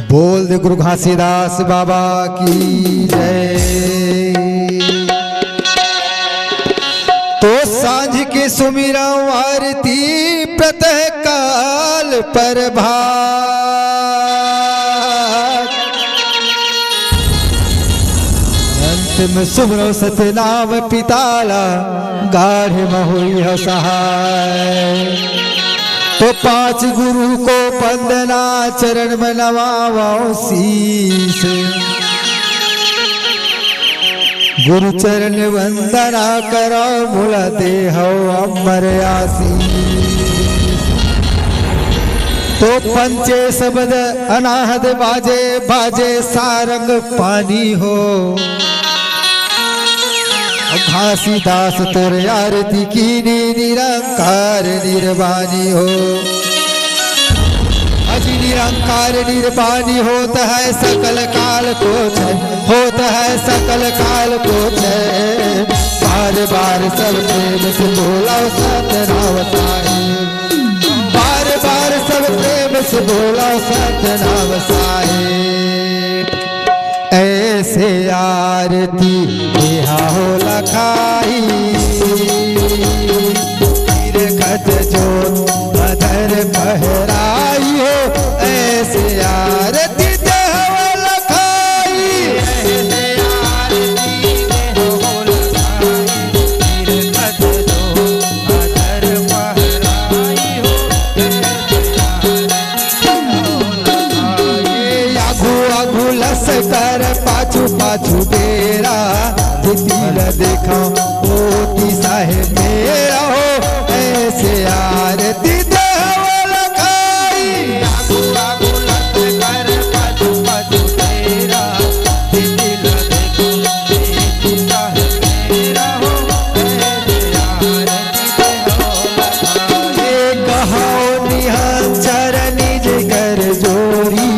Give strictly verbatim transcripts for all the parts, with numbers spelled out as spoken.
बोल दे गुरु घासीदास बाबा की जय। तो सांझ के सुमिरन आरती प्रतः काल प्रभात। अंत में सुमिरन सतनाम पिता ला, गाढ़ में होई हो सहाय। तो पांच गुरु को वंदना, चरण में नवावो शीश। गुरु चरण वंदना करो, मोला देहव अमर आशीष। तो पंचे शब्द अनाहद बाजे, बाजे सारंग पानी हो। घासीदास तोर आरती कीनी, निरंकार निर्वाणी हो। अजी निरंकार निर्वाणी होत है सकल काल को क्षय, होत है सकल काल को क्षय। बार बार सब प्रेम से बोलो सतनाम साहेब, बार बार सब प्रेम से बोलो सतनाम साहेब। ऐसे आरती देहा हो लखाई, तीर खत जो बदर पहराई हो। ऐसे आरती देहा हो लखाई, ऐसे आरती देहा हो लखाई, तीर खत जो बदर पहराई हो। आगू आगू लश्कर, पाछू पाछू डेरा, तीर देखा मोती साहेब मेरा हो। ऐसे आरती देहवा लखाई। आगू आगू लश्कर, पाछू पाछू डेरा, तीर देखा मोती साहेब मेरा हो। ऐसे आरती ए कहाओ निहाल चरणी जे कर जोरी,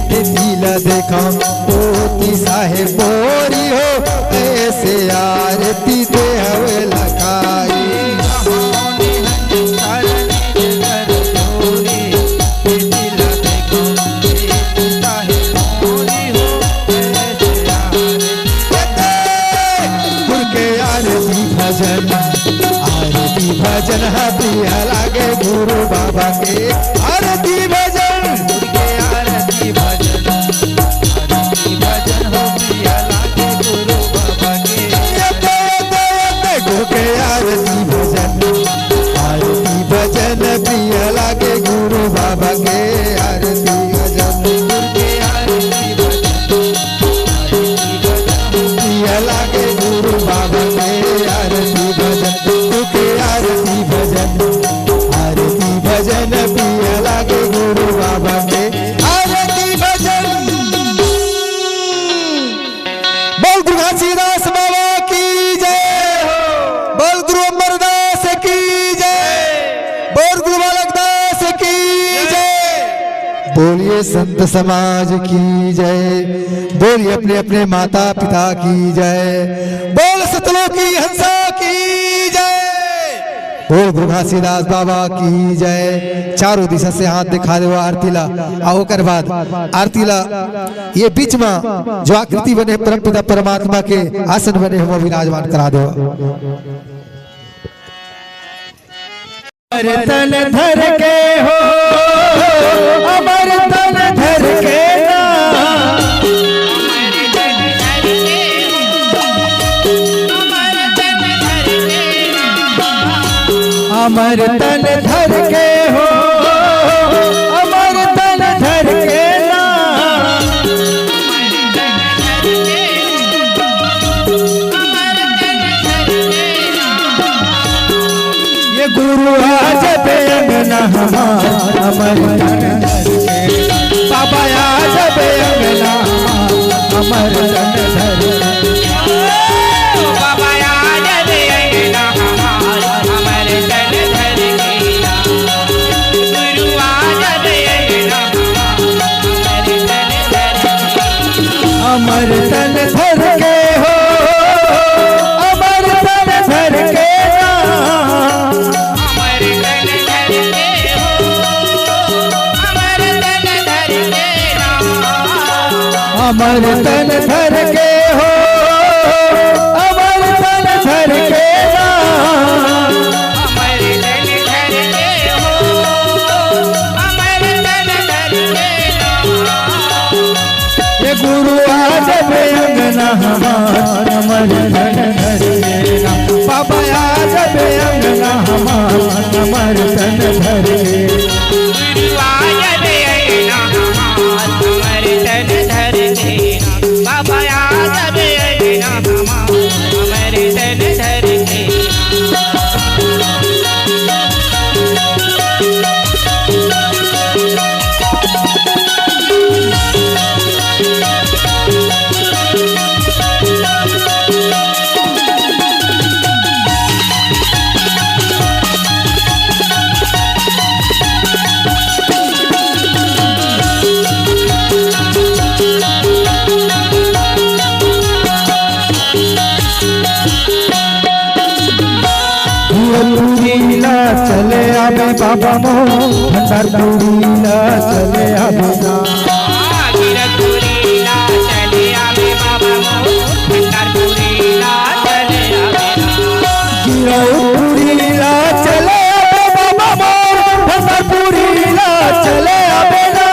ए दिल देखा मोती साहेब बोरी हो। ऐसे आरती देहवे लखाई। गुरु के आरती भजन, आरती भजन ह प्रिय लागे गुरु बाबा के। आरती भजन, गुरु के आरती भजन, आरती भजन हो प्रिय लागे गुरु बाबा के। गुरु के आरती भजन, आरती भजन प्रिय लागे गुरु बाबा के। आरती भजन, गुरु के आरती भजन, प्रिय लागे गुरु बाबा के। आरती भजन, गुरु के आरती भजन, आरती भजन प्रिय लागे गुरु बाबा के। आरती भजन। बोल गुरु घासीदास बाबा की जय, बोल गुरु अमरदास की जय, बोल गुरु बालक दास की जय। बोलिए संत समाज की जय, बोलिए अपने अपने माता पिता की जय, बोल सतलोकी हंसा की जय, बोल गुरु घासीदास बाबा की जय। चारों दिशा से हाथ दिखा देवा आरती ला, आ ओकर बाद आरती ला ये बीच में जो आकृति बने परमपिता परमात्मा के आसन बने हो, वो विराजमान करा देवा। अमर तन धर के हो, अमर तन धर के ना। अमर तन धर के हो, अमर तन धर के ना। ये गुरु आ जाबे अंगना हमार, अमर तन धर के। बाबा आ जाबे अंगना हमार, अमर तन धर के। बाबा आ जाबे अंगना हमार, अमर तन धर के। गुरु आ जाबे अंगना हमार, अमर तन धर के। अमर तन धर के हो, अमर तन धर के ना। अमर तन धर के हो, अमर तन धर के ना। अमर तन धर के हो, अमर तन धर के ना। ये गुरु आ जबे अंगना हमार, अमर तन धर के ना। बाबा आ जबे अंगना हमार, अमर तन धर के। गुरु आ जबे अंगना हमार, अमर तन धर के। बाबा आ जबे अंगना हमार, अमर तन धर के। गोरखपुरी ला चले आबे बाबा मोर, भंडारपुरी ला चले आबे ना। गिरखपुरी ला चले आबे बाबा मोर, भंडारपुरी ला चले आबे ना। गिरखपुरी ला चले आबे बाबा मोर, भंडारपुरी ला चले आबे ना।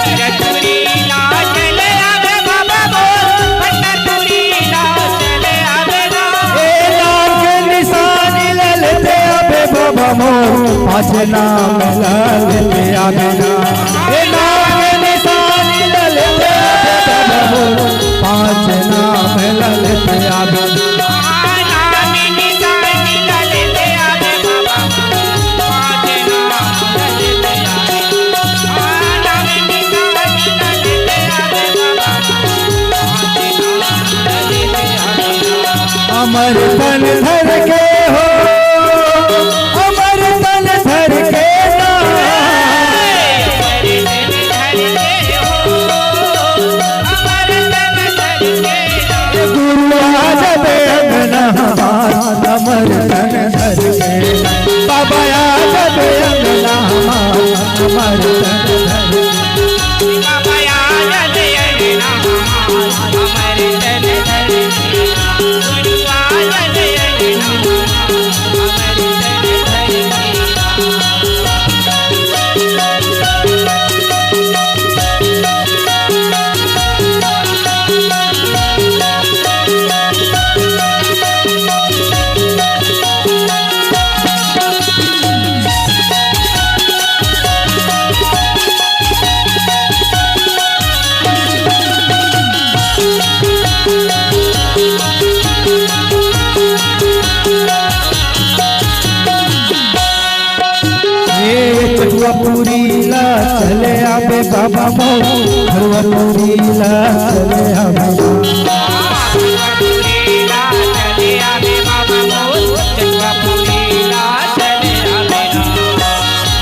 गिरखपुरी ला चले आबे बाबा मोर, भंडारपुरी ला चले आबे ना। ए नाम के निशानी ले लेते आबे बाबा मोर, पाँच नाम ले लेते आबे ना। ए नाम के निशानी ले लेते आबे बाबा मोर, पाँच नाम ले लेते आबे ना। अमर तन धर के हो, अमर तन धर के ना। गुरु आ जबे अंगना हमार, अमर तन धर के। बाबा आ जबे अंगना हमार, अमर तन धर के। ए चटुआ पूरी ला चले आबे बाबा मोर, हलवा पूरी ला चले आबे।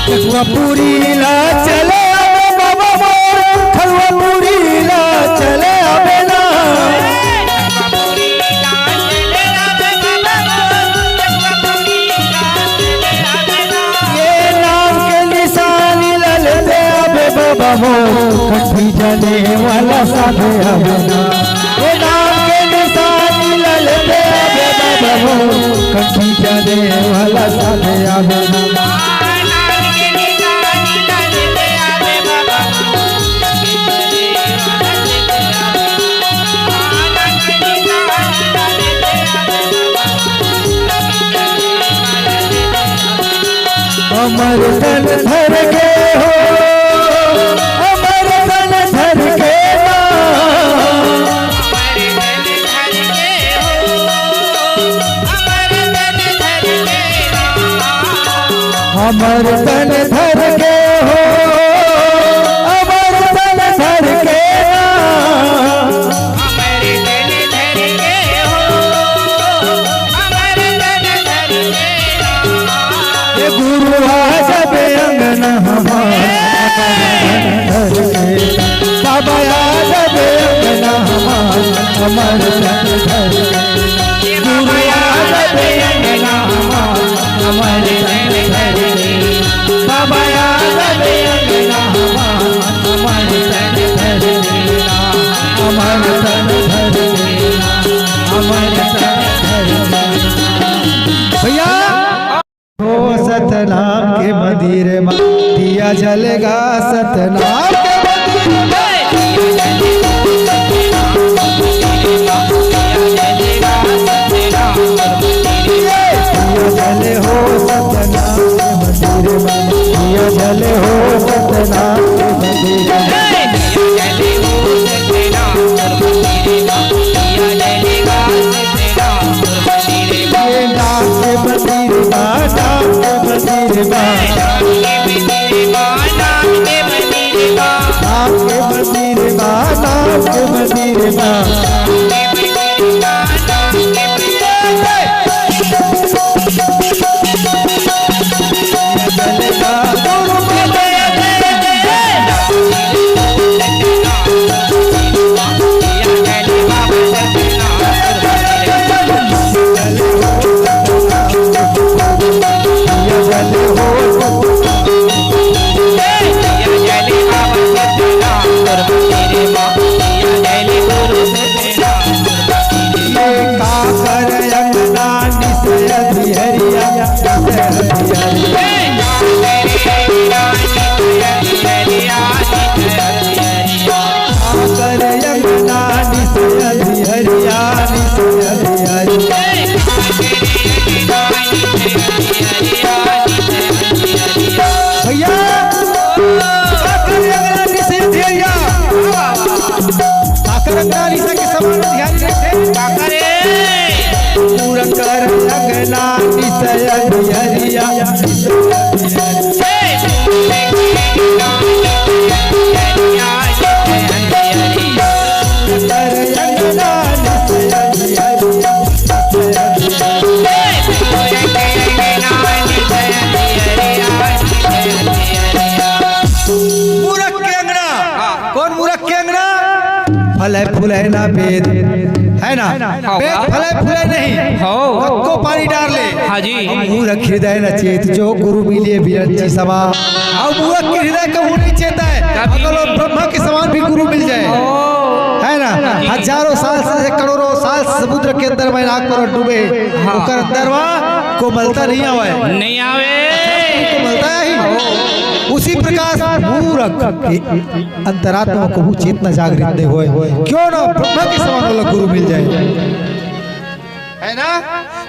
चटुआ पूरी ला चले आबे बाबा मोर, हलवा पूरी ला चले आबे ना। ये नाम के निशानी ला लेते आबे बाबा मोर, कंठी जनेव ला साधे आबे ना। ये नाम के निशानी ला लेते आबे बाबा मोर, कंठी जनेव ला साधे आबे ना। अमर तन धर के हो, अमर तन धर के ना। अमर तन धर के हो, अमर तन धर के ना। ए गुरु आ जबे अंगना हमार, अमर तन धर के। बाबा आ जबे अंगना हमार, अमर तन धर के। गुरु आ जबे अंगना हमार, अमर तन धर के। बाबा आ जबे अंगना हमार, अमर तन धर के। जलेगा सतनाम के मंदिर में। दिया जले हो सतनाम के मंदिर में, दिया जले हो सतनाम के मंदिर में। ये नाम के मंदिर बा, नाम के मंदिर बा। नाम के मंदिर बा, नाम के मंदिर बा। भैया, काकर अंगना निसय अधियरिया। काकर अंगना निसय के समान अधियरिया। काकर ए। पूरा कर अंगना निसय अधियरिया। मूरख के अंगना। हाँ। कौन मूरख के अंगना? फले फूले ना बेद, है ना? हाँ, बेद वाह। फले फूले नहीं। हाँ। कक्को पानी डार ले। हाँ जी। मूरख हृदय न चेत जो गुरु मिले बिरंची समा। अब मूरख के हृदय कहूँ नहीं चेता है। कभी अगर वो ब्रह्मा के समान भी गुरु मिल जाए, ओ। है ना? हजारों साल से, करोड़ों साल से समुद्र के अंदर में नाग पर डूबे, हाँ। ओकर अंदर वा कोमलता नहीं आवे। नहीं आवे। कोमलता ही। उसी प्रकार मूरख के अंतरात्मा को चेतना जागृत नहीं होए। क्यों ना ब्रह्मा के समान वाला गुरु मिल जाए, है ना?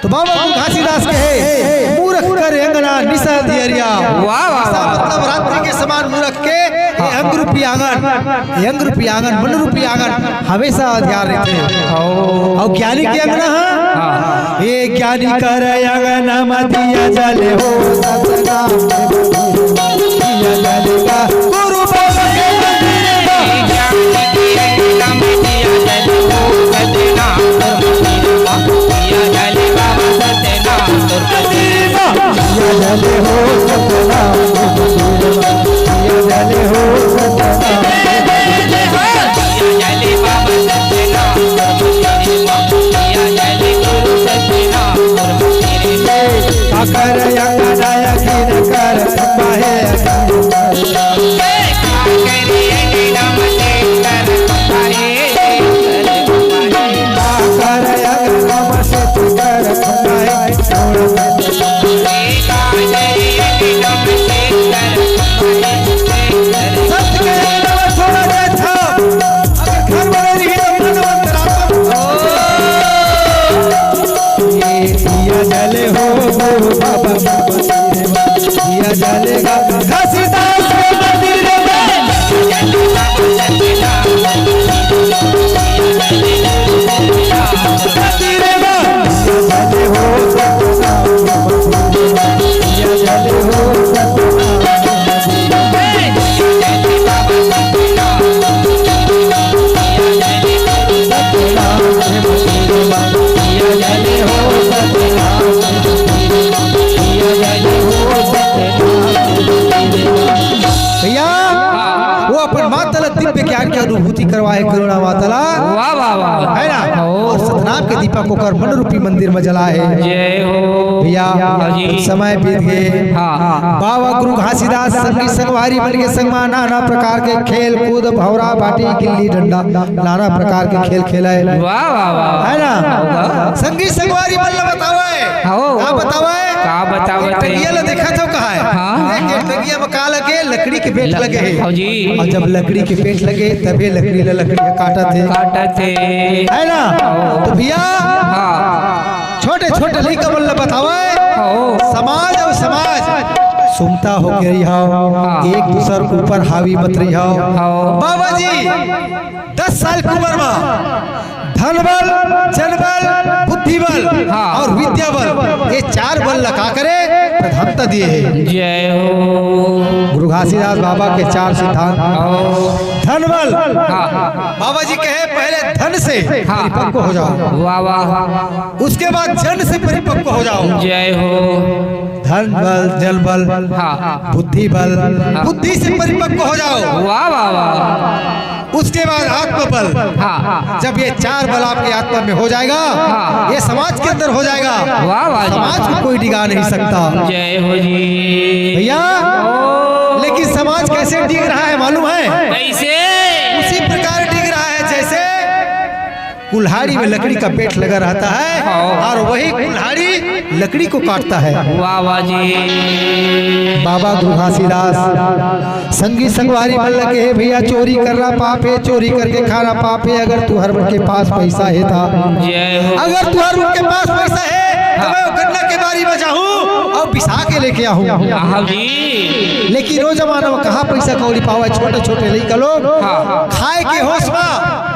तो बाबा गुरु घासीदास कहे, "मूरख कर अंगना निसय अधियरिया।" वाह, वाह, ऐसा वाह। मतलब रात्रि के समान मूरख के ये अंग रूपी आंगन, ये अंग रूपी आंगन, मन रूपी आंगन हमेशा अधियार रहिथे। ओ। अउ ज्ञानी के अंगना हा? हाँ। ये ज्ञानी कर अंगना म दिया जले हो सतनाम के मंदिर म, दिया जलेगा गुरु बाबा के मंदिर म। के अनुभूति करवाए करुणा माता ला। वाह, वाह, वाह। है ना? ओ। अउ सतनाम के दीपक ओकर मन रूपी मंदिर में जलाए। जय हो। भैया, हाँ जी। समय बीत गे। हाँ, हाँ। बाबा गुरु घासीदास संगी संगवारी मन के संग में नाना प्रकार के खेल कूद, भौरा, बाटी, गिल्ली, डंडा, नाना प्रकार के खेल खेले। वाह, वाह, वाह। है ना? वाह। संगी संगवारी मन ला बतावे। हाँ। का बतावे? का बतावे? एक टंगिया ला देखत हो कहाँ है? हाँ। एक टंगिया में का लगे? लकड़ी के बेंट लगे हे। हाँ जी। अउ जब लकड़ी के बेंट लगे, तभे लकड़ी ला लकड़ी ह काटत हे। काटत हे। है ना? तो भैया, हाँ। छोटे छोटे लइका मन ला बतावे, हाँ। समाज अउ समाज सुमता होके रहिहव, हाँ। एक दूसर ऊपर हावी मत रहिहव। हाँ। बाबा जी, दस साल के उमर में धन बल, जन बल, बुद्धि बल हाँ। अउ विद्या बल, ये चार बल ला का करे, प्रधानता दिए हे। जय हो। गुरु घासीदास बाबा के चार सिद्धांत। हाँ। धन बल, हाँ। बाबा जी कहे, पहले धन से हाँ। परिपक्व हो जाओ। वाह, वाह। उसके बाद जन से परिपक्व हो जाओ। जय हो। धन बल, जन बल, हाँ। बुद्धि बल, हाँ। बुद्धि से परिपक्व हो जाओ। वाह, वाह, वाह। उसके बाद आत्मबल। हाँ। जब ये चार बल आपके आत्मा में हो जाएगा, हाँ। ये समाज के अंदर हो जाएगा, वाह, वाह जी। समाज को कोई डिगा नहीं सकता। जय हो जी। भैया, ओ। लेकिन समाज कैसे डिग रहा है मालूम है? कैसे? उसी प्रकार डिग रहा है जैसे कुल्हाड़ी में लकड़ी का बेंट लगा रहता है हाँ। अउ वही कुल्हाड़ी लकड़ी को काटता है। वाह, वाह जी। बाबा गुरु घासीदास संगी संगवारी मन ला कहे, भैया, चोरी करना पाप हे, चोरी करके खाना पाप हे। अगर तुहर मन के पास पैसा हे त, जय हो। अगर तुहर मन के पास पैसा हे, त मैं वो गन्ना के बारी में जाहूँ अउ बिसा के लेके आहूँ। हाँ जी। लेकिन वो जमाना में कहाँ पैसा कौड़ी पावे, छोटे छोटे लइका लोग हाँ। खाए के होश में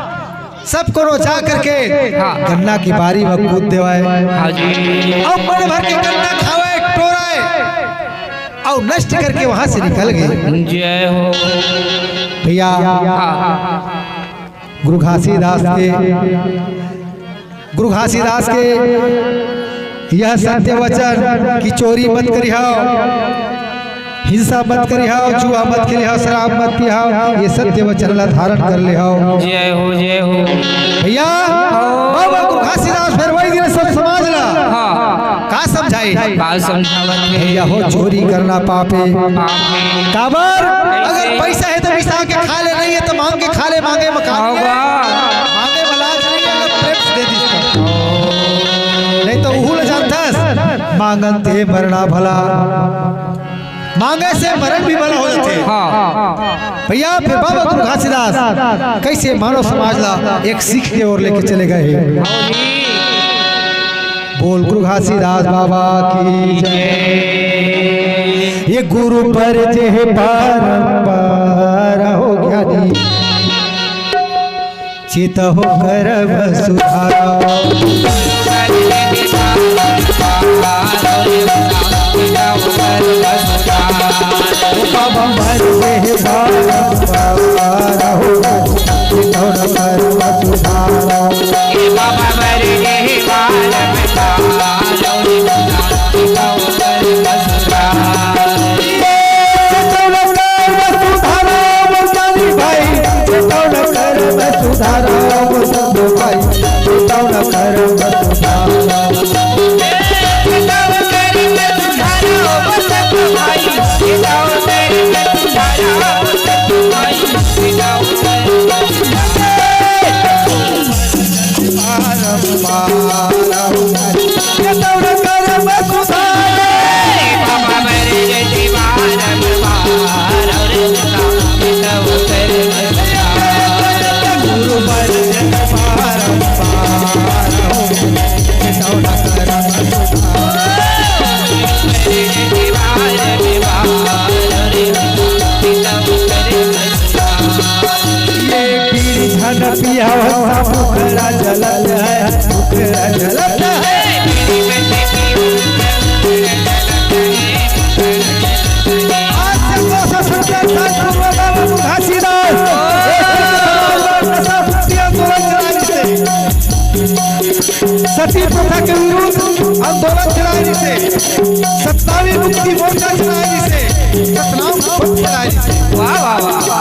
सब कोनो जा करके हाँ। गन्ना की बारी में कूद देवाय। हाँ जी। अउ मन भर के गन्ना खावे, टोराय, अउ नष्ट करके वहां से निकल गे। जय हो। भैया, हाँ। गुरु घासीदास के, गुरु घासीदास के यह सत्य वचन कि चोरी मत करिहव, हिंसा मत करिहव, जुआ मत खेलिहव, शराब मत पिहव, ये सत्य वचन ला धारण कर लेहव। जय हो, जय हो। भैया, बाबा गुरु घासीदास फेर वही दिन सब समाज ला हाँ। का समझाए? का समझावत हे? भैया हो, चोरी करना पाप हे। पाप हे। काबर? अगर पैसा हे त बिसा के खा ले, नहीं हे त मांग के खा ले, मांगे में का होगा। मांगे में लाज नहीं हे, अगर प्रेम से दे दिस त। नहीं त उहू ला जानथस, मांगन ते मरना भला। मांगे से मरण भी भला हो जाथे। हाँ। भैया, फेर बाबा गुरु घासीदास कैसे मानव समाज ला एक सीख के ओर लेके चले गए हे। बोल गुरु घासीदास बाबा की जय। ये गुरु पर जे हे बारंबार हो ज्ञानी, चित हो कर्म सुधारो। बाबा मर गए बाबा, चित हो कर्म सुधारो। ये बीड़ी धन पियावा, मुखड़ा जलत है, मुखड़ा जलत है। आज से दो सौ सत्तर साल पूर्व बाबा घासीदास सती प्रथा के विरुद्ध आंदोलन चलाए रहिसे, सतनामी मुक्ति मोर्चा चलाए रहिसे, सतनाम पंथ चलाए रहिसे। वाह, वाह, वाह।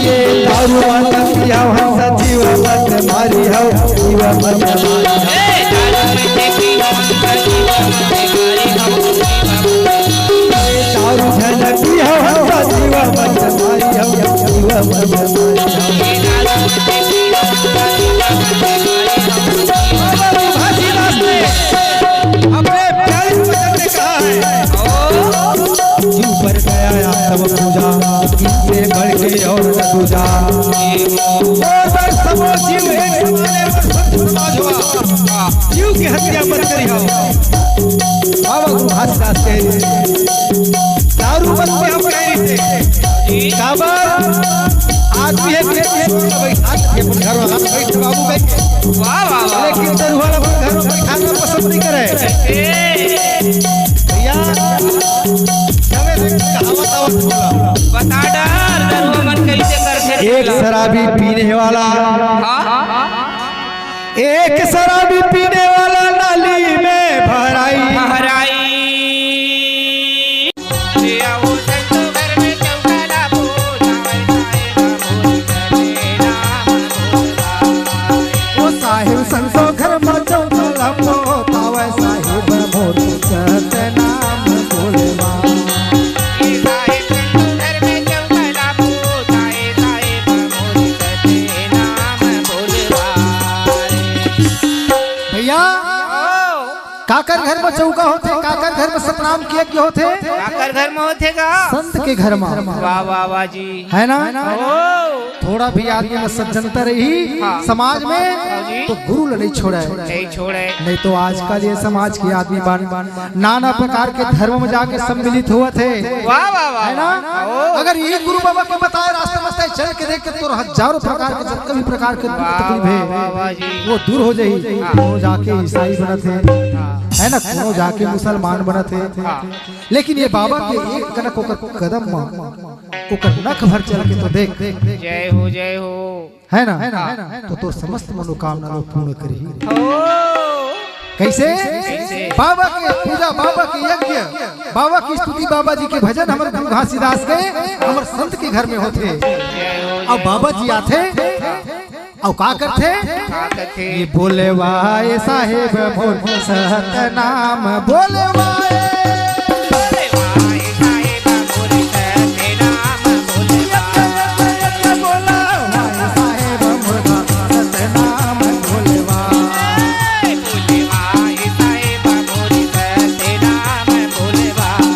ये दारू वाला पिया हो, जीव मत मारी हो, जीव मत मारी हो। दारू झन पिया हो, जीव मत मारी हो, जीव मत मारी हो। अपने प्यारे भजन में कहा है, जीव पर गया आत्म पूजा, इनसे बढ़ के और न दूजा। ओ सर, सबो जीव एक समान है, पर संत समाज हुआ। जीव की हत्या मत करियो। बाबा गुरु घासीदास कह रहे, दारू मत पिया कह रहे थे। काबर? आदमी है कि घर में बैठा के बाबू भाई। वाह, वाह, वाह। लेकिन दरुआ ला अपन घर में बैठाना पसंद नहीं करे। ए। भैया, चले रे, कहावत आवत बोला। बता डर, दरुआ मन कैसे करथे एक तेला। शराबी पीने वाला, हाँ, हाँ, हाँ। एक शराबी पीने वाला नाली में भराई। भराई। ओ साहिब संतो घर में चौका ला पोतावे, साहिब मोर सतनाम बोलवा। भैया, काकर घर में चौका होथे, काकर घर में सतनाम के यज्ञ होथे? काकर घर में होथे का? संत के घर में। वाह, वाह, वाह जी। है ना? ओ। थोड़ा भी आदमी में सज्जनता रही हाँ। समाज में, हाँ जी। तो गुरु ल नहीं छोड़े। नहीं छोड़े। नहीं तो आजकल ये समाज के आदमी बन नाना प्रकार के धर्म में जाके सम्मिलित हुआ थे। वाह, वाह, वाह, है ना? वाह। ओ। अगर ये गुरु बाबा के बताए रास्ते में चल के देख के तो हजारों प्रकार के, जतका भी प्रकार के दुख वाह, तकलीफ वाह, है, वाह, वाह जी। वो दूर हो जाई। हाँ। कोनो जाके ईसाई बनत हे, हाँ। है ना, कोनो जाके मुसलमान बनत हे। हाँ। लेकिन ये बाबा के एक कनक ओकर कदम म, ओकर नख भर चल के तो देख। जय हो, जय हो। है ना? हाँ। तो तोर समस्त मनोकामना ला पूर्ण करही। ओ। कैसे? कैसे? बाबा के पूजा, बाबा के यज्ञ, बाबा की स्तुति, बाबा जी के भजन हमर गुरु घासीदास के, हमर संत के घर में होथे। जय हो, अब जय बाबा हो। जी आथे, अउ का करथे? का करथे? ये बोलवाए साहेब मोर सतनाम बोलवाए। बोलवाए साहेब मोर सतनाम बोलवाए। बोलवाए साहेब मोर सतनाम बोलवाए। बोलवाए साहेब मोर सतनाम बोलवाए।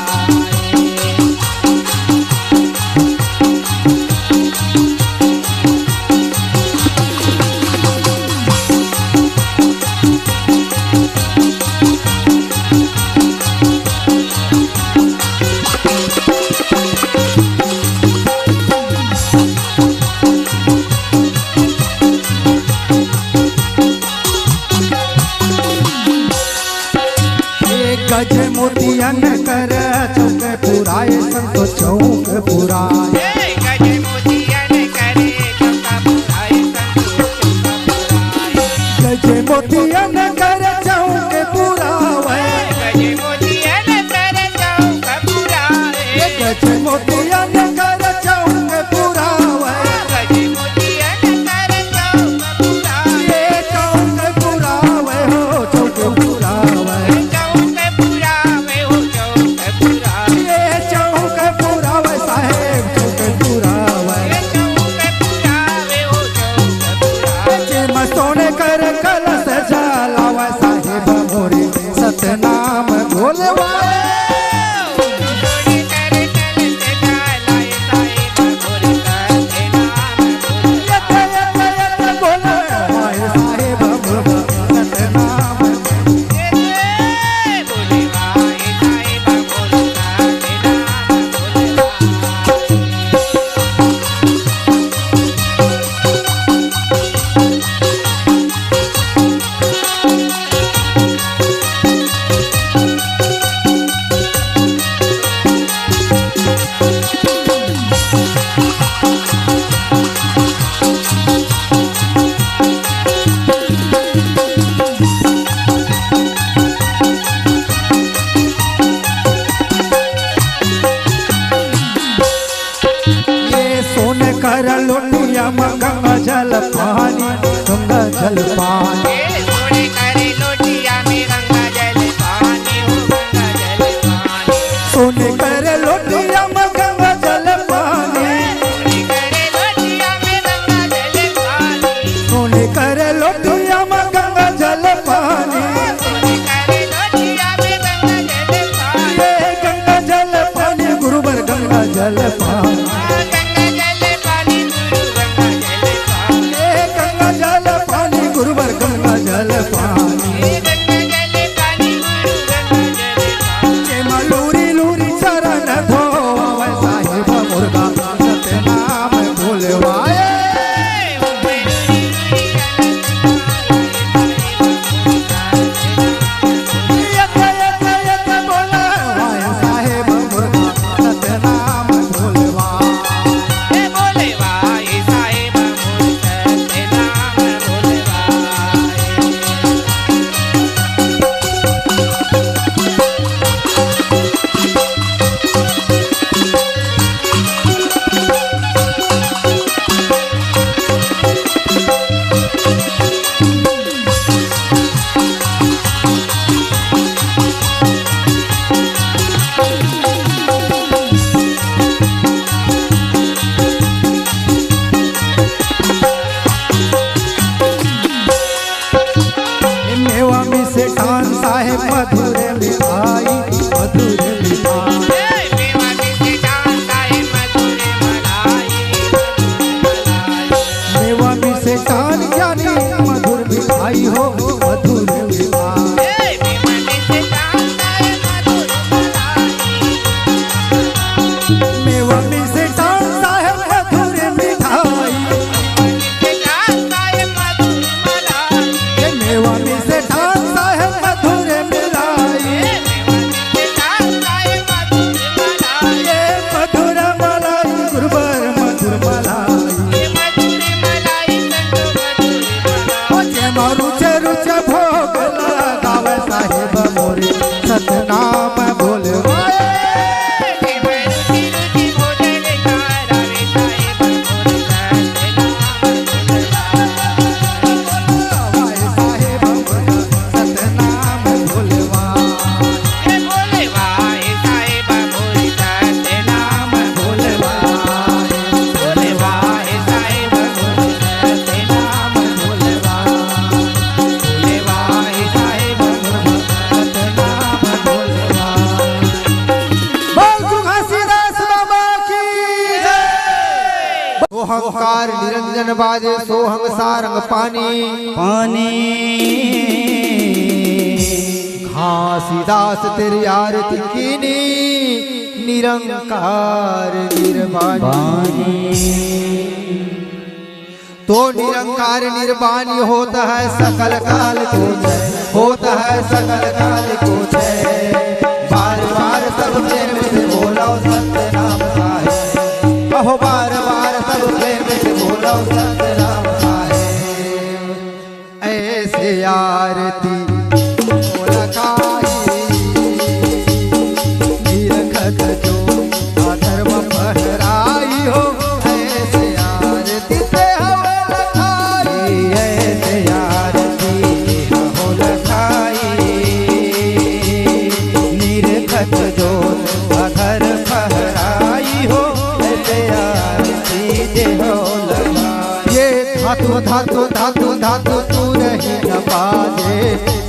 गज मोतियन कर चौक पुराए, संतो चौक पुराए। गज मोतियन कर चौक पुराए, संतो चौक पुराए। गज मोतियन कर चौक पुराए। गज मोतियन कर चौक पुराए। गज मोतियन कर चौक पुराए। गज मोतियन कर चौक ये चौक पुरावे हो, चौक पुरावे। चौक पुरावे हो, चौक पुरावे। ये चौक पुरावे साहेब, चौक पुरावे। चौक पुरावे हो, चौक पुरावे। जेमा सोने कर कलश जा पानी, गंगा जल पानी। सोने करे लोटिया में गंगा जल पानी, हो गंगा जल पानी। सोने करे लोटिया में गंगा जल पानी। सोने करे लोटिया में गंगा जल पानी। सोने करे लोटिया में गंगा जल पानी। सोने करे लोटिया में गंगा जल पानी। ये गंगा जल पानी गुरुवर गंगा जल पानी। गंगा जल पानी गुरु गंगा जल पानी। ये गंगा जल पानी गुरुवर गंगा जल पानी। गंगा जल पानी गुरु गंगा जल पानी। ये माँ लूरी लूरी चरण धोवावे साहेब मुर्गा सतनाम बोलवाए। मेवा मिष्ठान साहेब मधुर मिठाई, मधुर मिठाई। मेवा मिष्ठान ज्ञानी मधुर मिठाई हो, मधुर मिठाई। मेवा मिष्ठान साहेब मधुर मिठाई। मेवा मिष्ठान साहेब मधुर मिठाई। ये मधुर मलाई गुरुवर मधुर मलाई। ओ जेमा रुचे रुचे भोग लगावे साहेब मोरे सतनाम बोलवाए। बोल घासीदास बाबा की जय। ओहंकार निरंजन बाजे सोहम सारंग पानी। पानी। घासीदास तेरी आरती कीनी निरंकार निर्वाणी। बानी। तो निरंकार निर्वाणी होता है सकल काल को जय, होता है सकल काल को जय। बार बार सब प्रेम से बोलो सतनाम साहेब, कहो बार बार सब प्रेम से बोलो सतनाम साहेब। ऐसे आरती रखाई, निरखत जो अधर्म फहराई हो। ऐसे आरती ते हवे लखाई, ऐसे आरती हो लखाई। निरखत जो अधर फहराई हो, ऐसे आरती ते हो लखाई। ये धातु, धातु, धातु, धातु तू रही न बाजे,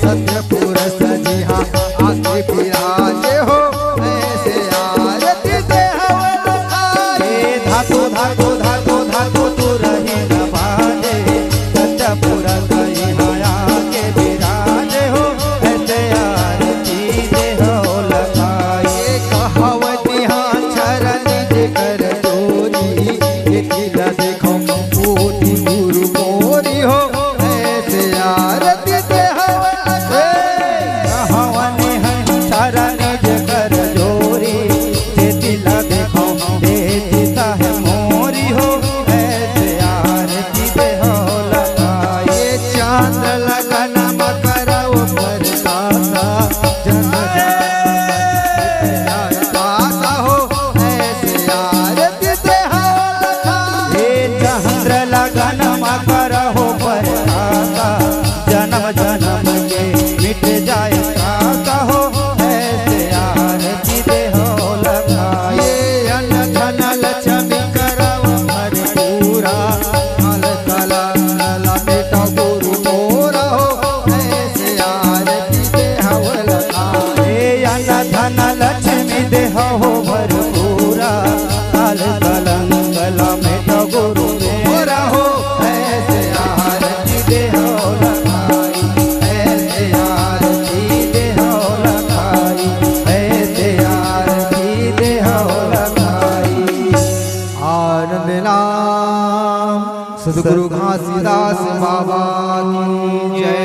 सत्य पुरुष जी हाँ आके विराजे हो। ऐसे आरती ते हवे लखाई। धातु, धातु, धातु, धातु तू रही न बाजे, सत्य पुरुष जी हाँ आके विराजे हो। ऐसे आरती ते हो लखाई। कहावती हाँ चरण जे कर चोरी, ये तिला देखो कोटि गुरु मोरी हो। ऐसे आरती ते हवे, हवने हंसारा निज कर जोरी। जे तिला देखो, दे दिशा है मोरी हो। प्रणाम। सदगुरु घासीदास बाबा की जय।